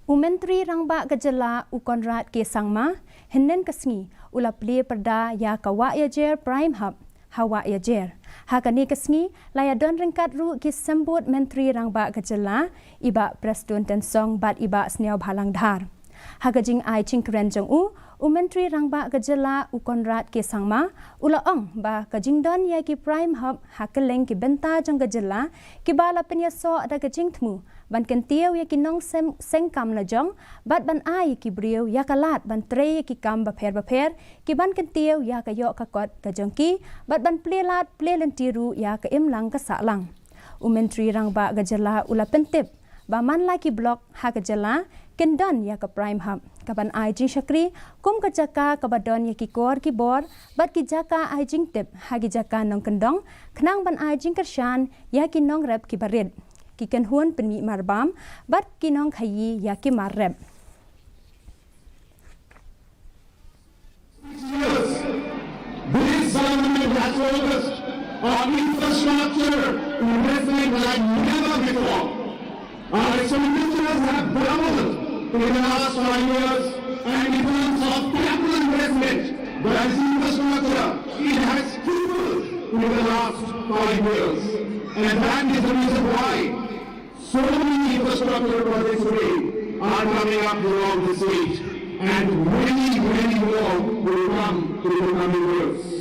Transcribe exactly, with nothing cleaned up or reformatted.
U Myntri Rangbah ka Jylla u Conrad K Sangma hynnin ka sngi u la plie pyrda ïa ka Wah Ïajer Prime Hub ha Wah Ïajer. Ha kane ka sngi la ïadon ryngkat ruh ki symbud Myntri Rangbah ka Jylla, i Bah Prestone Tynsong bad i Bah Sniawbhalang Dhar. Ha ka jingai jingkren jong u, u Myntri Rangbah ka Jylla u Conrad K Sangma u la ong ba ka jingdon ïa ki Prime Hub ha kylleng ki bynta jong ka Jylla kiba la pynïasoh da ka jingthmu ban kyntiew ïa ki nongseng kam lajong bad ban ai ïa ki briew ïa ka lad ban trei ïa ki kam bapher bapher ki ban kyntiew ïa ka ïoh ka kot ka jong ki bad ban plie lad plie lynti ruh ïa ka imlang ka sahlang. U Myntri Rangbah ka Jylla u la pyntip ba man la ki block ha ka Jylla kin don ïa ka Prime Hub ka ban ai jingshakri kum ka jaka kaba don ïa ki kor ki bor bad ki jaka ai jingtip ha ki jaka nongkyndong khnang ban ai jingkyrshan ïa ki nongrep kiba rit, ki kynhun pynmih marbam bad ki nongkhaïi ïa ki mar rep. This government has focused on infrastructure investment like never before. Our expenditures have doubled in the last five years, and in terms of capital investment, that is infrastructure, it has tripled in the last five years. And that is the reason why so many infrastructure projects today are coming up throughout the state, and many, many more will come in the coming years.